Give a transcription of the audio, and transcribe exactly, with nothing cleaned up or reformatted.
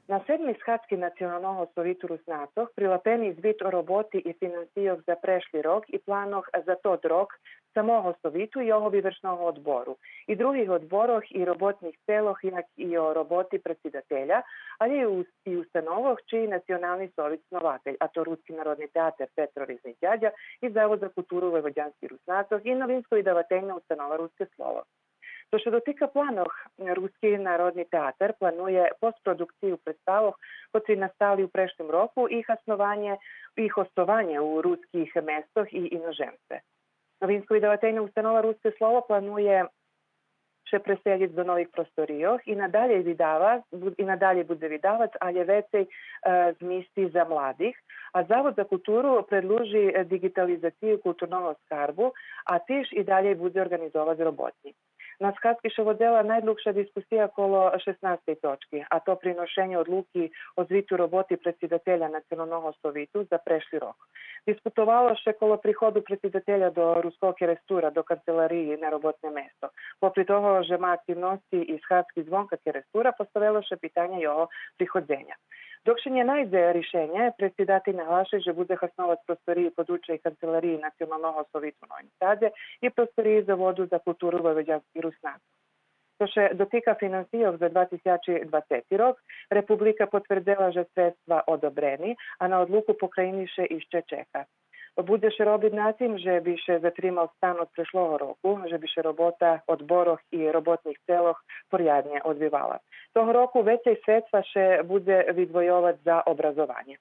На седмей схадзки Националного совиту Руснацох прилапени звит о роботи и финансийох за прешли рок и планох за тот рок самого совиту и його вивершного одбору, и других одборох и роботних целох, як и о роботи предсидателя, алє и у-, и установох чий Национални совит снователь, а то Руски народни театер Петро Ризник Дядя и Завод за културу войводянских Руснацох и Новинско-видавательна установа Руске слово. Цо ше дотика планох, Руски народни театер планує постпродукцию представох котри настали у прешлим року и хаснованє, и гостованє у руских местох и иножемстве. Новинско-видавательна установа Руске слово планує ше преселїц до нових просторийох и надалєй видава, бу-, и надалєй будзе видавац, алє вецей, е, змисти за младих, а Завод за културу предлужи, е, диґитализацию културного скарбу, а тиж и далєй будзе орґанизовац роботнї. На схадзки ше водзела найдлугша дискусия коло шеснастей точки, а то приношенє одлуки о звиту роботи предсидателя Националного совиту за прешли рок. Дискутовало ше коло приходу предсидателя до Руского Керестура, до канцелариї на роботне место. Попри того же ма активносци и схадзки звонка Керестура, поставело ше питанє його приходзеня. Док ше нє найдзе ришенє, предсидатель наглаши же будзе хасновац просториї подлучей канцелариї Националного совиту у Новим Садзе и просториї Заводу за културу войводянских Руснацох. Цо ше дотика финансийох за два тисячи двацети рок, Република потвердзела же средства одобрени, а на одлуку Покраїни ше ище чека. Будзе ше робиц на тим же би ше затримал стан од прешлого року, же би ше робота одборох и роботних целох поряднє одвивала. Того року вецей средства ше будзе видвойовац за образованє.